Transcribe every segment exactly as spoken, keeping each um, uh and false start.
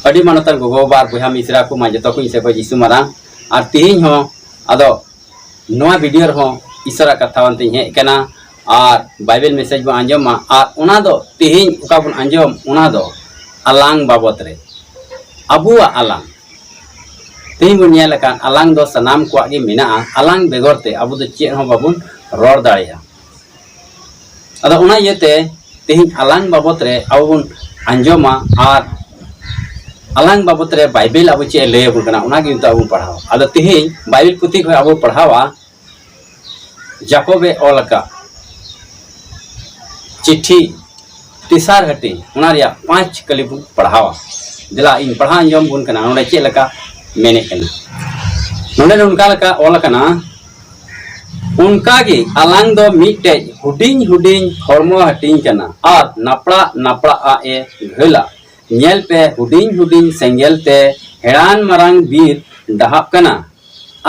ᱟᱹᱰᱤ ᱢᱟᱱᱚᱛᱟᱱ ᱜᱚᱜᱚ ᱵᱟᱵᱟ ᱟᱨ ᱵᱚᱭᱦᱟ ᱢᱤᱥᱨᱟ ᱠᱚ, ᱢᱟ ᱡᱚᱛᱚ ᱠᱚ ᱤᱧ ᱥᱮᱫ ᱠᱷᱚᱱ ᱡᱤᱥᱩ ᱢᱟᱨᱟᱝ᱾ ᱟᱨ ᱛᱤᱦᱤᱧ ᱦᱚᱸ ᱟᱫᱚ ᱱᱚᱣᱟ ᱵᱷᱤᱰᱤᱭᱳ ᱨᱮᱦᱚᱸ ᱤᱥᱚᱨᱟᱜ ᱠᱟᱛᱷᱟ ᱟᱱᱛᱮᱧ ᱦᱮᱡ ᱟᱠᱟᱱᱟ᱾ ᱟᱨ ᱵᱟᱭᱵᱮᱞ ᱢᱮᱥᱮᱡᱽ ᱵᱚᱱ ᱟᱸᱡᱚᱢᱟ᱾ ᱟᱨ ᱚᱱᱟ ᱫᱚ ᱛᱤᱦᱤᱧ ᱚᱠᱟ ᱵᱚᱱ ᱟᱸᱡᱚᱢ, ᱚᱱᱟ ᱫᱚ ᱟᱞᱟᱝ ᱵᱟᱵᱚᱛ ᱨᱮ, ᱟᱵᱚᱣᱟᱜ ᱟᱞᱟᱝ᱾ ᱛᱤᱦᱤᱧ ᱵᱚᱱ ᱧᱮᱞ ᱟᱠᱟᱫ ᱟᱞᱟᱝ ᱫᱚ ᱥᱟᱱᱟᱢ ᱠᱚᱣᱟᱜ ᱜᱮ ᱢᱮᱱᱟᱜᱼᱟ᱾ ᱟᱞᱟᱝ ᱵᱮᱜᱚᱨ ᱛᱮ ᱟᱵᱚ ᱫᱚ ᱪᱮᱫ ᱦᱚᱸ ᱵᱟᱵᱚᱱ ᱨᱚᱲ ᱫᱟᱲᱮᱭᱟᱜᱼᱟ᱾ ᱟᱫᱚ ᱚᱱᱟ ᱤᱭᱟᱹᱛᱮ ᱛᱮᱦᱮᱧ ᱟᱞᱟᱝ ᱵᱟᱵᱚᱛ ᱨᱮ ᱟᱵᱚ ᱵᱚᱱ ᱟᱸᱡᱚᱢᱟ ᱟᱨ ᱟᱞᱟᱝ ᱵᱟᱵᱚᱛ ᱨᱮ ᱵᱟᱭᱵᱮᱞ ᱟᱵᱚ ᱪᱮᱫ ᱮ ᱞᱟᱹᱭ ᱟᱵᱚᱱ ᱠᱟᱱᱟ, ᱚᱱᱟ ᱜᱮ ᱱᱤᱛᱚᱜ ᱟᱵᱚ ᱵᱚᱱ ᱯᱟᱲᱦᱟᱣᱟ᱾ ᱟᱫᱚ ᱛᱮᱦᱮᱧ ᱵᱟᱭᱵᱮᱞ ᱯᱩᱛᱷᱤ ᱠᱷᱚᱱ ᱟᱵᱚ ᱯᱟᱲᱦᱟᱣᱟ, ᱡᱟᱠᱚᱵᱮ ᱚᱞ ᱟᱠᱟᱫ ᱪᱤᱴᱷᱤ ᱛᱮᱥᱟᱨ ᱦᱟᱹᱴᱤᱧ, ᱚᱱᱟ ᱨᱮᱭᱟᱜ ᱯᱟᱸᱪ ᱠᱟᱹᱞᱤ ᱵᱚᱱ ᱯᱟᱲᱦᱟᱣᱟ᱾ ᱫᱮᱞᱟ, ᱤᱧ ᱯᱟᱲᱦᱟᱣ ᱟᱸᱡᱚᱢ ᱵᱚᱱ ᱠᱟᱱᱟ, ᱱᱚᱰᱮ ᱪᱮᱫ ᱞᱮᱠᱟ ᱢᱮᱱᱮᱫ ᱠᱟᱱᱟ᱾ ᱱᱚᱰᱮ ᱱᱚᱝᱠᱟ ᱞᱮᱠᱟ ᱚᱞ ᱟᱠᱟᱱᱟ, ᱚᱱᱠᱟᱜᱮ ᱟᱞᱟᱝ ᱫᱚ ᱢᱤᱫᱴᱮᱡ ᱦᱩᱰᱤᱧ ᱦᱩᱰᱤᱧ ᱦᱚᱲᱢᱚ ᱦᱟᱹᱴᱤᱧ ᱠᱟᱱᱟ ᱟᱨ ᱱᱟᱯᱲᱟᱜ ᱱᱟᱯᱲᱟᱜ ᱟᱜ ᱮ ᱜᱷᱟᱹᱞᱟ᱾ ᱧᱮᱞ ᱯᱮ, ᱦᱩᱰᱤᱧ ᱦᱩᱰᱤᱧ ᱥᱮᱸᱜᱮᱞ ᱛᱮ ᱦᱮᱲᱟᱱ ᱢᱟᱨᱟᱝ ᱵᱤᱨ ᱰᱟᱦᱟᱵ ᱠᱟᱱᱟ᱾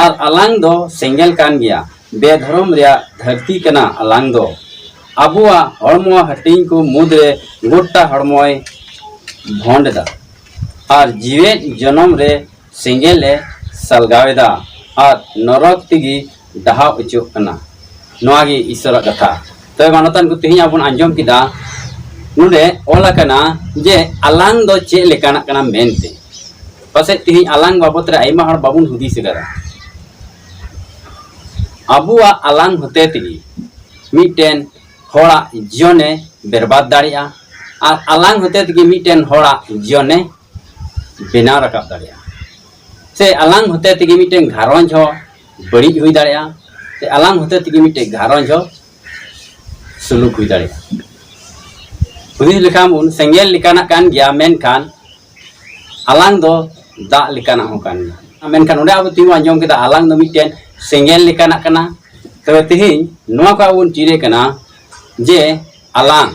ᱟᱨ ᱟᱞᱟᱝ ᱫᱚ ᱥᱮᱸᱜᱮᱞ ᱠᱟᱱ ᱜᱮᱭᱟ᱾ ᱵᱮᱫᱷᱚᱨᱚᱢ ᱨᱮᱭᱟᱜ ᱫᱷᱟᱹᱨᱛᱤ ᱠᱟᱱᱟ ᱟᱞᱟᱝ ᱫᱚ᱾ ᱟᱵᱚᱣᱟᱜ ᱦᱚᱲᱢᱚ ᱦᱟᱹᱴᱤᱧ ᱠᱚ ᱢᱩᱫᱽᱨᱮ ᱜᱚᱴᱟ ᱦᱚᱲᱢᱚᱭ ᱵᱷᱚᱸᱰ ᱮᱫᱟ᱾ ᱟᱨ ᱡᱤᱣᱮᱫ ᱡᱚᱱᱚᱢ ᱨᱮ ᱥᱮᱸᱜᱮᱞ ᱮ ᱥᱟᱞᱜᱟᱣ ᱮᱫᱟ᱾ ᱟᱨ ᱱᱚᱨᱚᱠ ᱛᱮᱜᱮ ᱰᱟᱦᱟᱣ ᱚᱪᱚᱜ ᱠᱟᱱᱟ᱾ ᱱᱚᱣᱟ ᱜᱮ ᱤᱥᱚᱨᱟᱜ ᱠᱟᱛᱷᱟ᱾ ᱛᱚᱵᱮ ᱢᱟᱱᱚᱛᱟᱱ ᱠᱚ, ᱛᱮᱦᱮᱧ ᱟᱵᱚ ᱵᱚᱱ ᱟᱸᱡᱚᱢ ᱠᱮᱫᱟ, ᱱᱚᱰᱮ ᱚᱞ ᱟᱠᱟᱱᱟ ᱡᱮ ᱟᱞᱟᱝ ᱫᱚ ᱪᱮᱫ ᱞᱮᱠᱟᱱᱟᱜ ᱠᱟᱱᱟ ᱢᱮᱱᱛᱮ᱾ ᱯᱟᱥᱮᱡ ᱛᱮᱦᱮᱧ ᱟᱞᱟᱝ ᱵᱟᱵᱚᱛ ᱨᱮ ᱟᱭᱢᱟ ᱦᱚᱲ ᱵᱟᱵᱚᱱ ᱦᱩᱫᱤᱥ ᱟᱠᱟᱫᱟ᱾ ᱟᱵᱚᱣᱟᱜ ᱟᱞᱟᱝ ᱦᱚᱛᱮ ᱛᱮᱜᱮ ᱢᱤᱫᱴᱮᱱ ᱦᱚᱲᱟᱜ ᱡᱤᱭᱚᱱᱮ ᱵᱮᱨᱵᱟᱫ ᱫᱟᱲᱮᱭᱟᱜᱼᱟ, ᱟᱨ ᱟᱞᱟᱝ ᱦᱚᱛᱮ ᱛᱮᱜᱮ ᱢᱤᱫᱴᱮᱱ ᱦᱚᱲᱟᱜ ᱡᱤᱭᱚᱱᱮ ᱵᱮᱱᱟᱣ ᱨᱟᱠᱟᱵ ᱫᱟᱲᱮᱭᱟᱜᱼᱟ᱾ ᱥᱮ ᱟᱞᱟᱝ ᱦᱚᱛᱮ ᱛᱮᱜᱮ ᱢᱤᱫᱴᱮᱱ ᱜᱷᱟᱨᱚᱸᱡᱽ ᱦᱚᱸ ᱵᱟᱹᱲᱤᱡ ᱦᱩᱭ ᱫᱟᱲᱮᱭᱟᱜᱼᱟ, ᱥᱮ ᱟᱞᱟᱝ ᱦᱚᱛᱮ ᱛᱮᱜᱮ ᱢᱤᱫᱴᱮᱱ ᱜᱷᱟᱨᱚᱸᱡᱽ ᱦᱚᱸ ᱥᱩᱞᱩᱠ ᱦᱩᱭ ᱫᱟᱲᱮᱭᱟᱜᱼᱟ᱾ ᱦᱩᱫᱤᱥ ᱞᱮᱠᱷᱟᱱ ᱵᱚᱱ, ᱥᱮᱸᱜᱮᱞ ᱞᱮᱠᱟᱱᱟᱜ ᱠᱟᱱ ᱜᱮᱭᱟ, ᱢᱮᱱᱠᱷᱟᱱ ᱟᱞᱟᱝ ᱫᱚ ᱫᱟᱜ ᱞᱮᱠᱟᱱᱟᱜ ᱦᱚᱸ ᱠᱟᱱ ᱜᱮᱭᱟ᱾ ᱢᱮᱱᱠᱷᱟᱱ ᱚᱸᱰᱮ ᱟᱵᱚ ᱛᱤᱸᱜᱩ ᱟᱸᱡᱚᱢ ᱠᱮᱫᱟ, ᱟᱞᱟᱝ ᱫᱚ ᱢᱤᱫᱴᱮᱱ ᱥᱮᱸᱜᱮᱞ ᱞᱮᱠᱟᱱᱟᱜ ᱠᱟᱱᱟ᱾ ᱛᱚᱵᱮ ᱛᱮᱦᱮᱧ ᱱᱚᱣᱟ ᱠᱚ ᱟᱵᱚ ᱵᱚᱱ ᱪᱮᱫ ᱮ ᱠᱟᱱᱟ ᱡᱮ ᱟᱞᱟᱝ,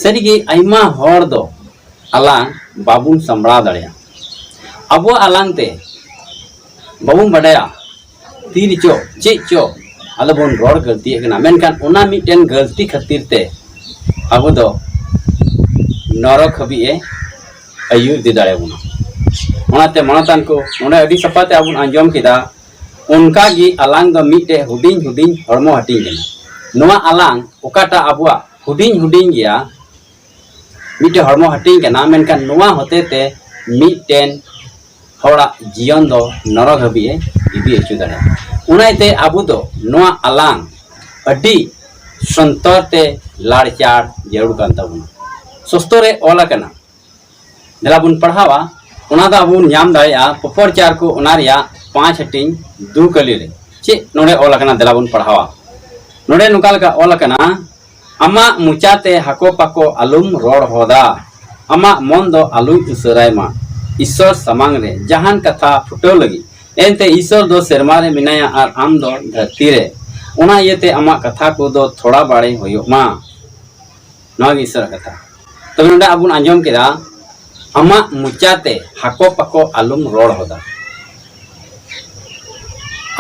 ᱥᱟᱹᱨᱤᱜᱮ ᱟᱭᱢᱟ ᱦᱚᱲ ᱫᱚ ᱟᱞᱟᱝ ᱵᱟᱵᱚᱱ ᱥᱟᱢᱵᱲᱟᱣ ᱫᱟᱲᱮᱭᱟᱜᱼᱟ᱾ ᱟᱵᱚᱣᱟᱜ ᱟᱞᱟᱝ ᱛᱮ ᱵᱟᱵᱚᱱ ᱵᱟᱰᱟᱭᱟ ᱛᱤ ᱨᱮᱪᱚ ᱪᱮᱫ ᱪᱚ ᱟᱞᱚ ᱵᱚᱱ ᱨᱚᱲ ᱜᱟᱹᱞᱛᱤᱭᱮᱫ ᱠᱟᱱᱟ, ᱢᱮᱱᱠᱷᱟᱱ ᱚᱱᱟ ᱢᱤᱫᱴᱮᱱ ᱜᱟᱹᱞᱛᱤ ᱠᱷᱟᱹᱛᱤᱨ ᱛᱮ ᱟᱵᱚ ᱫᱚ ᱱᱚᱨᱚᱠ ᱦᱟᱹᱵᱤᱡ ᱮ ᱟᱹᱭᱩᱨ ᱤᱫᱤ ᱫᱟᱲᱮᱭᱟᱵᱚᱱᱟ᱾ ᱚᱱᱟᱛᱮ ᱢᱟᱱᱚᱛᱟᱱ ᱠᱚ, ᱱᱚᱰᱮ ᱟᱹᱰᱤ ᱥᱟᱯᱷᱟ ᱛᱮ ᱟᱵᱚ ᱵᱚᱱ ᱟᱸᱡᱚᱢ ᱠᱮᱫᱟ, ᱚᱱᱠᱟ ᱜᱮ ᱟᱞᱟᱝ ᱫᱚ ᱢᱤᱫᱴᱮᱡ ᱦᱩᱰᱤᱧ ᱦᱩᱰᱤᱧ ᱦᱚᱲᱢᱚ ᱦᱟᱹᱴᱤᱧ ᱠᱟᱱᱟ᱾ ᱱᱚᱣᱟ ᱟᱞᱟᱝ ᱚᱠᱟᱴᱟᱜ ᱟᱵᱚᱣᱟᱜ ᱦᱩᱰᱤᱧ ᱦᱩᱰᱤᱧ ᱜᱮᱭᱟ, ᱢᱤᱫᱴᱮᱡ ᱦᱚᱲᱢᱚ ᱦᱟᱹᱴᱤᱧ ᱠᱟᱱᱟ, ᱢᱮᱱᱠᱷᱟᱱ ᱱᱚᱣᱟ ᱦᱚᱛᱮ ᱛᱮ ᱢᱤᱫᱴᱮᱱ ᱦᱚᱲᱟᱜ ᱡᱤᱭᱚᱱ ᱫᱚ ᱱᱚᱨᱚᱠ ᱦᱟᱹᱵᱤᱡ ᱮ ᱤᱫᱤ ᱦᱚᱪᱚ ᱫᱟᱲᱮᱭᱟᱜᱼᱟ᱾ ᱚᱱᱟ ᱤᱭᱟᱹᱛᱮ ᱟᱵᱚ ᱫᱚ ᱱᱚᱣᱟ ᱟᱞᱟᱝ ᱟᱹᱰᱤ ᱥᱚᱱᱛᱚᱨ ᱛᱮ ᱞᱟᱲᱪᱟᱲ ᱡᱟᱹᱨᱩᱲ ᱠᱟᱱ ᱛᱟᱵᱚᱱᱟ᱾ ᱥᱚᱥᱛᱚ ᱨᱮ ᱚᱞ ᱟᱠᱟᱱᱟ, ᱫᱮᱞᱟ ᱵᱚᱱ ᱯᱟᱲᱦᱟᱣᱟ᱾ ᱚᱱᱟ ᱫᱚ ᱟᱵᱚ ᱵᱚᱱ ᱧᱟᱢ ᱫᱟᱲᱮᱭᱟᱜᱼᱟ ᱯᱚᱯᱚᱨ ᱪᱟᱨ ᱠᱚ, ᱚᱱᱟ ᱨᱮᱭᱟᱜ ᱯᱟᱸᱪ ᱦᱟᱹᱴᱤᱧ ᱫᱩ ᱠᱟᱹᱞᱤ ᱨᱮ᱾ ᱪᱮᱫ ᱱᱚᱰᱮ ᱚᱞ ᱟᱠᱟᱱᱟ? ᱫᱮᱞᱟ ᱵᱚᱱ ᱯᱟᱲᱦᱟᱣᱟ᱾ ᱱᱚᱰᱮ ᱱᱚᱝᱠᱟ ᱞᱮᱠᱟ ᱚᱞ ᱟᱠᱟᱱᱟ, "ᱟᱢᱟᱜ ᱢᱚᱪᱟᱛᱮ ᱦᱟᱠᱚ ᱯᱟᱠᱚ ᱟᱞᱚᱢ ᱨᱚᱲ ᱦᱚᱫᱟ, ᱟᱢᱟᱜ ᱢᱚᱱ ᱫᱚ ᱟᱞᱚᱭ ᱩᱥᱟᱹᱨᱟᱭ ᱢᱟ ᱤᱥᱥᱚᱨ ᱥᱟᱢᱟᱝ ᱨᱮ ᱡᱟᱦᱟᱱ ᱠᱟᱛᱷᱟ ᱯᱷᱩᱴᱟᱹᱣ ᱞᱟᱹᱜᱤᱫ᱾ ᱮᱱᱛᱮ ᱤᱥᱥᱚᱨ ᱫᱚ ᱥᱮᱨᱢᱟ ᱨᱮ ᱢᱮᱱᱟᱭᱟ ᱟᱨ ᱟᱢ ᱫᱚ ᱫᱷᱟᱹᱨᱛᱤ ᱨᱮ᱾ ᱚᱱᱟ ᱤᱭᱟᱹᱛᱮ ᱟᱢᱟᱜ ᱠᱟᱛᱷᱟ ᱠᱚᱫᱚ ᱛᱷᱚᱲᱟ ᱵᱟᱲᱮ ᱦᱩᱭᱩᱜ ᱢᱟ᱾" ᱱᱚᱣᱟ ᱜᱮ ᱤᱥᱥᱚᱨᱟᱜ ᱠᱟᱛᱷᱟ᱾ ᱛᱚᱵᱮ ᱱᱚᱰᱮ ᱟᱵᱚ ᱵᱚᱱ ᱟᱸᱡᱚᱢ ᱠᱮᱫᱟ, "ᱟᱢᱟᱜ ᱢᱚᱪᱟᱛᱮ ᱦᱟᱠᱚ ᱯᱟᱠᱚ ᱟᱞᱚᱢ ᱨᱚᱲ ᱦᱚᱫᱟ᱾"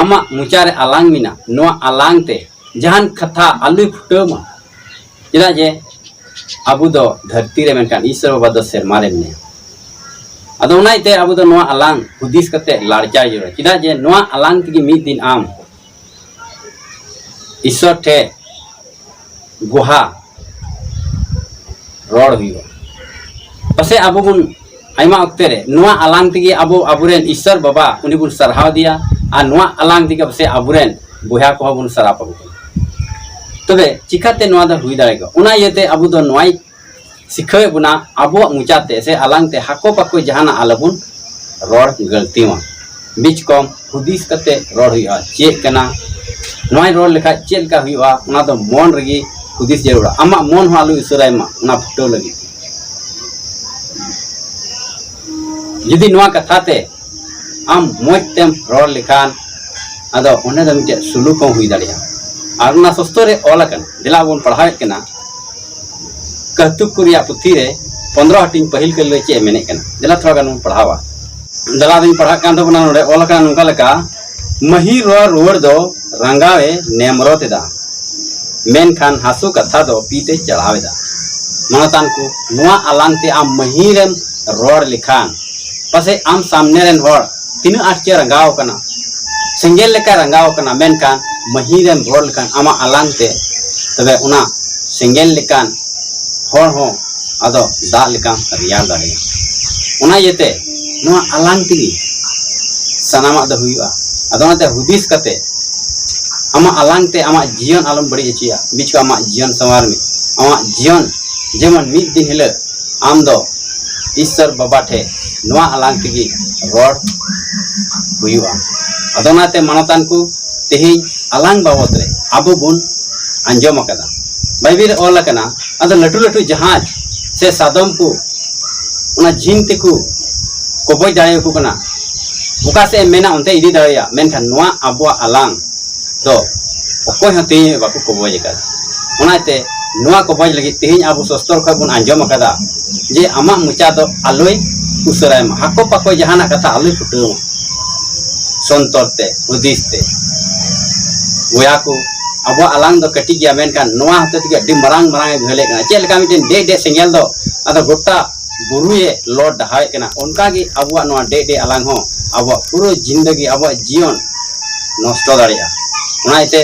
ᱟᱢᱟᱜ ᱢᱚᱪᱟ ᱨᱮ ᱟᱞᱟᱝ ᱢᱮᱱᱟᱜ, ᱱᱚᱣᱟ ᱟᱞᱟᱝ ᱛᱮ ᱡᱟᱦᱟᱱ ᱠᱟᱛᱷᱟ ᱟᱞᱚᱭ ᱯᱷᱩᱴᱟᱹᱣ ᱢᱟ᱾ ᱪᱮᱫᱟᱜ ᱡᱮ ᱟᱵᱚ ᱫᱚ ᱫᱷᱟᱹᱨᱛᱤ ᱨᱮ, ᱢᱮᱱᱠᱷᱟᱱ ᱤᱥᱥᱚᱨ ᱵᱟᱵᱟ ᱫᱚ ᱥᱮᱨᱢᱟ ᱨᱮ ᱢᱮᱱᱟᱭᱟ᱾ ᱟᱫᱚ ᱚᱱᱟ ᱤᱭᱟᱹᱛᱮ ᱟᱵᱚ ᱫᱚ ᱱᱚᱣᱟ ᱟᱞᱟᱝ ᱦᱩᱫᱤᱥ ᱠᱟᱛᱮ ᱞᱟᱲᱪᱟᱭ ᱡᱟᱹᱨᱩᱲᱟ᱾ ᱪᱮᱫᱟᱜ ᱡᱮ ᱱᱚᱣᱟ ᱟᱞᱟᱝ ᱛᱮᱜᱮ ᱢᱤᱫ ᱫᱤᱱ ᱟᱢ ᱤᱥᱥᱚᱨ ᱴᱷᱮᱱ ᱜᱚᱦᱟ ᱨᱚᱲ ᱦᱩᱭᱩᱜᱼᱟ᱾ ᱯᱟᱥᱮᱡ ᱟᱵᱚ ᱵᱚᱱ ᱟᱭᱢᱟ ᱚᱠᱛᱮ ᱨᱮ ᱱᱚᱣᱟ ᱟᱞᱟᱝ ᱛᱮᱜᱮ ᱟᱵᱚ ᱟᱵᱚᱨᱮᱱ ᱤᱥᱥᱚᱨ ᱵᱟᱵᱟ ᱩᱱᱤ ᱵᱚᱱ ᱥᱟᱨᱦᱟᱣ ᱫᱮᱭᱟ, ᱟᱨ ᱱᱚᱣᱟ ᱟᱞᱟᱝ ᱛᱮᱜᱮ ᱯᱟᱥᱮᱡ ᱟᱵᱚᱨᱮᱱ ᱵᱚᱭᱦᱟ ᱠᱚᱦᱚᱸ ᱵᱚᱱ ᱥᱟᱨᱦᱟᱣ ᱠᱟᱠᱚ ᱠᱟᱱᱟ᱾ ᱛᱚᱵᱮ ᱪᱤᱠᱟᱛᱮ ᱱᱚᱣᱟ ᱫᱚ ᱦᱩᱭ ᱫᱟᱲᱮ ᱠᱚᱜᱼᱟ? ᱚᱱᱟ ᱤᱭᱟᱹᱛᱮ ᱟᱵᱚ ᱫᱚ ᱱᱚᱣᱟᱭ ᱥᱤᱠᱷᱟᱹᱣᱮᱫ ᱵᱚᱱᱟ, ᱟᱵᱚᱣᱟᱜ ᱢᱚᱪᱟᱛᱮ ᱥᱮ ᱟᱞᱟᱝ ᱛᱮ ᱦᱟᱠᱚ ᱯᱟᱠᱚ ᱡᱟᱦᱟᱱᱟᱜ ᱟᱞᱚᱵᱚᱱ ᱨᱚᱲ ᱜᱟᱹᱞᱛᱤ ᱢᱟ᱾ ᱵᱤᱪᱠᱚᱢ ᱦᱩᱫᱤᱥ ᱠᱟᱛᱮ ᱨᱚᱲ ᱦᱩᱭᱩᱜᱼᱟ, ᱪᱮᱫ ᱠᱟᱱᱟ, ᱱᱚᱣᱟᱧ ᱨᱚᱲ ᱞᱮᱠᱷᱟᱡ ᱪᱮᱫ ᱞᱮᱠᱟ ᱦᱩᱭᱩᱜᱼᱟ, ᱚᱱᱟ ᱫᱚ ᱢᱚᱱ ᱨᱮᱜᱮ ᱦᱩᱫᱤᱥ ᱡᱟᱹᱨᱩᱲᱟ᱾ ᱟᱢᱟᱜ ᱢᱚᱱ ᱦᱚᱸ ᱟᱞᱚᱭ ᱩᱥᱟᱹᱨᱟᱭ ᱢᱟ ᱚᱱᱟ ᱯᱷᱩᱴᱟᱹᱣ ᱞᱟᱹᱜᱤᱫ᱾ ᱡᱩᱫᱤ ᱱᱚᱣᱟ ᱠᱟᱛᱷᱟ ᱛᱮ ᱟᱢ ᱢᱚᱡᱽ ᱛᱮᱢ ᱨᱚᱲ ᱞᱮᱠᱷᱟᱱ, ᱟᱫᱚ ᱚᱸᱰᱮ ᱫᱚ ᱢᱤᱫᱴᱮᱡ ᱥᱩᱞᱩᱠ ᱦᱚᱸ ᱦᱩᱭ ᱫᱟᱲᱮᱭᱟᱜᱼᱟ᱾ ᱟᱨ ᱚᱱᱟ ᱥᱚᱥᱛᱚ ᱨᱮ ᱚᱞ ᱟᱠᱟᱱᱟ, ᱫᱮᱞᱟ ᱵᱚᱱ ᱯᱟᱲᱦᱟᱣᱮᱫ ᱠᱟᱱᱟ, ᱠᱟᱹᱦᱛᱩᱠ ᱠᱚ ᱨᱮᱭᱟᱜ ᱯᱩᱛᱷᱤ ᱨᱮ ᱯᱚᱱᱫᱽᱨᱚ ᱦᱟᱹᱴᱤᱧ ᱯᱟᱹᱦᱤᱞ ᱠᱟᱹᱞᱤ ᱨᱮ ᱪᱮᱫ ᱮ ᱢᱮᱱᱮᱫ ᱠᱟᱱᱟ? ᱫᱮᱞᱟ ᱛᱷᱚᱲᱟ ᱜᱟᱱ ᱵᱚᱱ ᱯᱟᱲᱦᱟᱣᱟ᱾ ᱫᱮᱞᱟ ᱫᱚᱧ ᱯᱟᱲᱦᱟᱜ ᱠᱟᱱ ᱛᱟᱵᱚᱱᱟ, ᱱᱚᱰᱮ ᱚᱞ ᱟᱠᱟᱱᱟ ᱱᱚᱝᱠᱟ ᱞᱮᱠᱟ, "ᱢᱟᱹᱦᱤᱨ ᱨᱚᱲ ᱨᱩᱣᱟᱹᱲ ᱫᱚ ᱨᱟᱸᱜᱟᱣ ᱮ ᱱᱮᱢᱨᱚᱛ ᱮᱫᱟ, ᱢᱮᱱᱠᱷᱟᱱ ᱦᱟᱹᱥᱩ ᱠᱟᱛᱷᱟ ᱫᱚ ᱯᱤ ᱛᱮ ᱪᱟᱲᱦᱟᱣ ᱮᱫᱟ᱾" ᱢᱟᱱᱚᱛᱟᱱ ᱠᱚ, ᱱᱚᱣᱟ ᱟᱞᱟᱝ ᱛᱮ ᱟᱢ ᱢᱟᱹᱦᱤᱨᱮᱢ ᱨᱚᱲ ᱞᱮᱠᱷᱟᱱ ᱯᱟᱥᱮᱡ ᱟᱢ ᱥᱟᱢᱱᱮ ᱨᱮᱱ ᱦᱚᱲ ᱛᱤᱱᱟᱹᱜ ᱟᱸᱴ ᱪᱮ ᱨᱟᱸᱜᱟᱣ ᱟᱠᱟᱱᱟ, ᱥᱮᱸᱜᱮᱞ ᱞᱮᱠᱟ ᱨᱟᱸᱜᱟᱣ ᱟᱠᱟᱱᱟ, ᱢᱮᱱᱠᱷᱟᱱ ᱢᱟᱹᱦᱤᱨ ᱮᱢ ᱨᱚᱲ ᱞᱮᱠᱷᱟᱱ ᱟᱢᱟᱜ ᱟᱞᱟᱝ ᱛᱮ, ᱛᱚᱵᱮ ᱚᱱᱟ ᱥᱮᱸᱜᱮᱞ ᱞᱮᱠᱟᱱ ᱦᱚᱲ ᱦᱚᱸ ᱟᱫᱚ ᱫᱟᱜ ᱞᱮᱠᱟᱢ ᱨᱮᱭᱟᱲ ᱫᱟᱲᱮᱭᱟᱜᱼᱟ᱾ ᱚᱱᱟ ᱤᱭᱟᱹᱛᱮ ᱱᱚᱣᱟ ᱟᱞᱟᱝ ᱛᱮᱜᱮ ᱥᱟᱱᱟᱢᱟᱜ ᱫᱚ ᱦᱩᱭᱩᱜᱼᱟ᱾ ᱟᱫᱚ ᱚᱱᱟᱛᱮ ᱦᱩᱫᱤᱥ ᱠᱟᱛᱮ ᱟᱢᱟᱜ ᱟᱞᱟᱝ ᱛᱮ ᱟᱢᱟᱜ ᱡᱤᱭᱚᱱ ᱟᱞᱚᱢ ᱵᱟᱹᱲᱤᱡ ᱦᱚᱪᱚᱭᱟ᱾ ᱵᱤᱪᱠᱚ ᱟᱢᱟᱜ ᱡᱤᱭᱚᱱ ᱥᱟᱶᱟᱨ ᱢᱮ᱾ ᱟᱢᱟᱜ ᱡᱤᱭᱚᱱ ᱡᱮᱢᱚᱱ ᱢᱤᱫ ᱫᱤᱱ ᱦᱤᱞᱳᱜ ᱟᱢ ᱫᱚ ᱤᱥᱥᱚᱨ ᱵᱟᱵᱟ ᱴᱷᱮᱱ ᱱᱚᱣᱟ ᱟᱞᱟᱝ ᱛᱮᱜᱮ ᱨᱚᱲ ᱦᱩᱭᱩᱜᱼᱟ᱾ ᱟᱫᱚ ᱚᱱᱟᱛᱮ ᱢᱟᱱᱚᱛᱟᱱ ᱠᱚ, ᱛᱮᱦᱮᱧ ᱟᱞᱟᱝ ᱵᱟᱵᱚᱛ ᱨᱮ ᱟᱵᱚ ᱵᱚᱱ ᱟᱸᱡᱚᱢ ᱟᱠᱟᱫᱟ, ᱵᱟᱭᱵᱮᱞ ᱨᱮ ᱚᱞ ᱟᱠᱟᱱᱟ, ᱟᱫᱚ ᱞᱟᱹᱴᱩ ᱞᱟᱹᱴᱩ ᱡᱟᱦᱟᱡᱽ ᱥᱮ ᱥᱟᱫᱚᱢ ᱠᱚ ᱚᱱᱟ ᱡᱷᱤᱢ ᱛᱮᱠᱚ ᱠᱚᱵᱚᱡ ᱫᱟᱲᱮᱭᱟᱠᱚ ᱠᱟᱱᱟ, ᱚᱠᱟ ᱥᱮᱫ ᱮᱢ ᱢᱮᱱᱟ ᱚᱱᱛᱮ ᱤᱫᱤ ᱫᱟᱲᱮᱭᱟᱜᱼᱟ, ᱢᱮᱱᱠᱷᱟᱱ ᱱᱚᱣᱟ ᱟᱵᱚᱣᱟᱜ ᱟᱞᱟᱝ ᱫᱚ ᱚᱠᱚᱭ ᱦᱚᱸ ᱛᱮᱦᱮᱧ ᱵᱟᱠᱚ ᱠᱚᱵᱚᱡ ᱟᱠᱟᱫᱟ᱾ ᱚᱱᱟᱛᱮ ᱱᱚᱣᱟ ᱠᱚᱵᱚᱡ ᱞᱟᱹᱜᱤᱫ ᱛᱮᱦᱮᱧ ᱟᱵᱚ ᱥᱚᱥᱛᱚᱨ ᱠᱷᱚᱱ ᱵᱚᱱ ᱟᱸᱡᱚᱢ ᱟᱠᱟᱫᱟ ᱡᱮ ᱟᱢᱟᱜ ᱢᱚᱪᱟ ᱫᱚ ᱟᱞᱚᱭ ᱩᱥᱟᱹᱨᱟᱭ ᱢᱟ, ᱦᱟᱠᱚ ᱯᱟᱠᱚ ᱡᱟᱦᱟᱱᱟᱜ ᱠᱟᱛᱷᱟ ᱟᱞᱚᱭ ᱯᱷᱩᱴᱟᱹᱣ ᱢᱟ᱾ ᱥᱚᱱᱛᱚᱨ ᱛᱮ, ᱦᱩᱫᱤᱥ ᱛᱮ᱾ ᱵᱚᱭᱦᱟ ᱠᱚ, ᱟᱵᱚᱣᱟᱜ ᱟᱞᱟᱝ ᱫᱚ ᱠᱟᱹᱴᱤᱡ ᱜᱮᱭᱟ, ᱢᱮᱱᱠᱷᱟᱱ ᱱᱚᱣᱟ ᱦᱚᱛᱮ ᱛᱮᱜᱮ ᱟᱹᱰᱤ ᱢᱟᱨᱟᱝ ᱢᱟᱨᱟᱝ ᱮ ᱜᱷᱟᱹᱞᱮᱫ ᱠᱟᱱᱟ᱾ ᱪᱮᱫ ᱞᱮᱠᱟ ᱢᱤᱫᱴᱮᱱ ᱰᱮᱡ ᱰᱮᱡ ᱥᱮᱸᱜᱮᱞ ᱫᱚ ᱟᱫᱚ ᱜᱚᱴᱟ ᱵᱩᱨᱩᱭᱮ ᱞᱚ ᱰᱟᱦᱟᱣᱮᱫ ᱠᱟᱱᱟ, ᱚᱱᱠᱟᱜᱮ ᱟᱵᱚᱣᱟᱜ ᱱᱚᱣᱟ ᱰᱮᱡ ᱰᱮᱡ ᱟᱞᱟᱝ ᱦᱚᱸ ᱟᱵᱚᱣᱟᱜ ᱯᱩᱨᱟᱹ ᱡᱤᱱᱫᱟᱹᱜᱤ, ᱟᱵᱚᱣᱟᱜ ᱡᱤᱭᱚᱱ ᱱᱚᱥᱴᱚ ᱫᱟᱲᱮᱭᱟᱜᱼᱟ᱾ ᱚᱱᱟ ᱤᱭᱟᱹᱛᱮ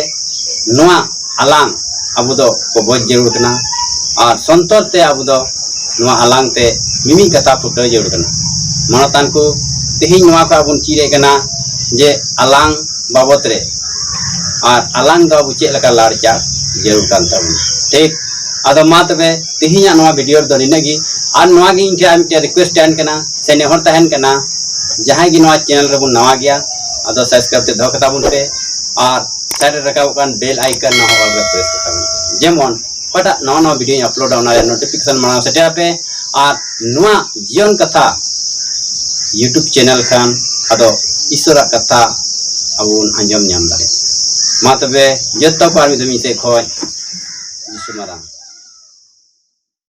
ᱱᱚᱣᱟ ᱟᱞᱟᱝ ᱟᱵᱚ ᱫᱚ ᱠᱚᱵᱚᱡ ᱡᱟᱹᱨᱩᱲ ᱠᱟᱱᱟ ᱟᱨ ᱥᱚᱱᱛᱚᱨ ᱛᱮ ᱟᱵᱚ ᱫᱚ ᱱᱚᱣᱟ ᱟᱞᱟᱝ ᱛᱮ ᱢᱤᱢᱤᱫ ᱠᱟᱛᱷᱟ ᱯᱷᱩᱴᱟᱹᱣ ᱡᱟᱹᱨᱩᱲ ᱠᱟᱱᱟ᱾ ᱢᱟᱱᱚᱛᱟᱱ ᱠᱚ, ᱛᱮᱦᱮᱧ ᱱᱚᱣᱟ ᱠᱚ ᱟᱵᱚ ᱵᱚᱱ ᱪᱮᱫ ᱮᱫ ᱠᱟᱱᱟ ᱡᱮ ᱟᱞᱟᱝ ᱵᱟᱵᱚᱛ ᱨᱮ ᱟᱨ ᱟᱞᱟᱝ ᱫᱚ ᱟᱵᱚ ᱪᱮᱫ ᱞᱮᱠᱟ ᱞᱟᱲᱪᱟᱲ ᱡᱟᱹᱨᱩᱲ ᱠᱟᱱ ᱛᱟᱵᱚᱱᱟ᱾ ᱴᱷᱤᱠ? ᱟᱫᱚ ᱢᱟ ᱛᱚᱵᱮ ᱛᱮᱦᱮᱧᱟᱜ ᱱᱚᱣᱟ ᱵᱷᱤᱰᱤᱭᱳ ᱨᱮᱫᱚ ᱱᱤᱱᱟᱹᱜ ᱜᱮ᱾ ᱟᱨ ᱱᱚᱣᱟ ᱜᱮ ᱤᱧ ᱴᱷᱮᱱ ᱢᱤᱫᱴᱮᱱ ᱨᱤᱠᱩᱭᱮᱥᱴ ᱛᱟᱦᱮᱱ ᱠᱟᱱᱟ ᱥᱮ ᱱᱮᱦᱚᱨ ᱛᱟᱦᱮᱱ ᱠᱟᱱᱟ, ᱡᱟᱦᱟᱸᱭ ᱜᱮ ᱱᱚᱣᱟ ᱪᱮᱱᱮᱞ ᱨᱮᱵᱚᱱ ᱱᱟᱣᱟ ᱜᱮᱭᱟ, ᱟᱫᱚ ᱥᱟᱵᱥᱠᱨᱟᱭᱤᱵ ᱛᱮ ᱫᱚᱦᱚ ᱠᱟᱛᱟ ᱵᱚᱱ ᱯᱮ ᱟᱨ ᱥᱟᱭᱤᱰ ᱨᱮ ᱨᱟᱠᱟᱵᱚᱜ ᱠᱟᱱ ᱵᱮᱞ ᱟᱭᱠᱚᱱ ᱱᱚᱣᱟ ᱦᱚᱸ ᱚᱞ ᱨᱮ ᱯᱨᱮᱥ ᱠᱟᱛᱟ ᱵᱚᱱ ᱯᱮ, ᱡᱮᱢᱚᱱ ᱚᱠᱟᱴᱟᱜ ᱱᱟᱣᱟ ᱱᱟᱣᱟ ᱵᱷᱤᱰᱤᱭᱳᱧ ᱟᱯᱞᱳᱰᱟ ᱚᱱᱟ ᱨᱮᱭᱟᱜ ᱱᱳᱴᱤᱯᱷᱤᱠᱮᱥᱚᱱ ᱢᱟᱲᱟᱝ ᱥᱮᱴᱮᱨ ᱟᱯᱮ᱾ ᱟᱨ ᱱᱚᱣᱟ ᱡᱤᱭᱚᱱ ᱠᱟᱛᱷᱟ ᱭᱩᱴᱩᱵᱽ ᱪᱮᱱᱮᱞ ᱠᱷᱟᱱ ᱟᱫᱚ ᱤᱥᱚᱨᱟᱜ ᱠᱟᱛᱷᱟ ᱟᱵᱚ ᱵᱚᱱ ᱟᱸᱡᱚᱢ ᱧᱟᱢ ᱫᱟᱲᱮᱭᱟᱜᱼᱟ᱾ ᱢᱟ ᱛᱚᱵᱮ ᱡᱚᱛᱚ ᱠᱚ ᱟᱨ ᱢᱤᱫ ᱫᱷᱟᱣ ᱤᱧ ᱥᱮᱫ ᱠᱷᱚᱱ ᱡᱤᱥᱩ ᱢᱟᱨᱟᱝ᱾